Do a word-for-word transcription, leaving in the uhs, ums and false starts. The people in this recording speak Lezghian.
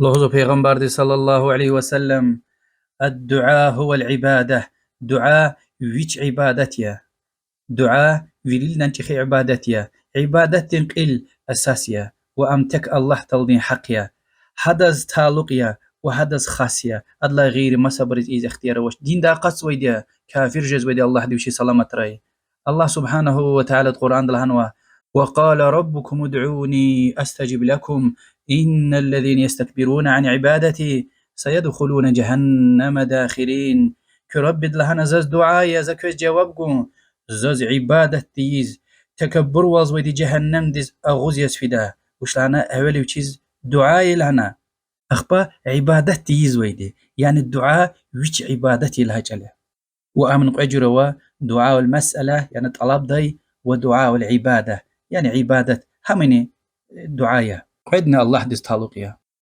Лугьузва Пайгъамбарди صلى الله عليه وسلم: الدعاء هو العبادة. Дуьа вич ибадат я. Дуьа виридалай чӀехи ибадат я. Ибадатдин кьил асас я ва ам тек Аллагь Тааладин гьахъ я. Гьадаз талукь я ва гьадаз хас я. Адалай гъейри масабуруз ийиз ихтияр авач. Диндай акъатзавайди я, кафир жезвайди я, Аллагьди вичи саламатрай. Аллагь سبحانه وتعالى Къуръанда лагьанва: وقال ربكم ادعوني أستجب لكم إن الذين يستكبرون عن عبادتي سيدخلون جهنم داخرين. Куь Раббиди лагьана: заз дуьа ая, за квез жаваб гун, заз ибадат тийиз такаббурвалзавайди жегьеннемдиз агъуз яз фида. Вуч лагьана? Эвел вичиз дуьа ая лагьана, ахпа ибадат тийизвайди. Яни дуьа вич ибадат я лагьай чӀал я. Ва амни кьве жуьре ава: دعاء المسألة, яни тӀалабдай, ва دعاء العبادة, яни ибадат. Гьамани дуьа я. Кьведни Аллагьдиз талукь я.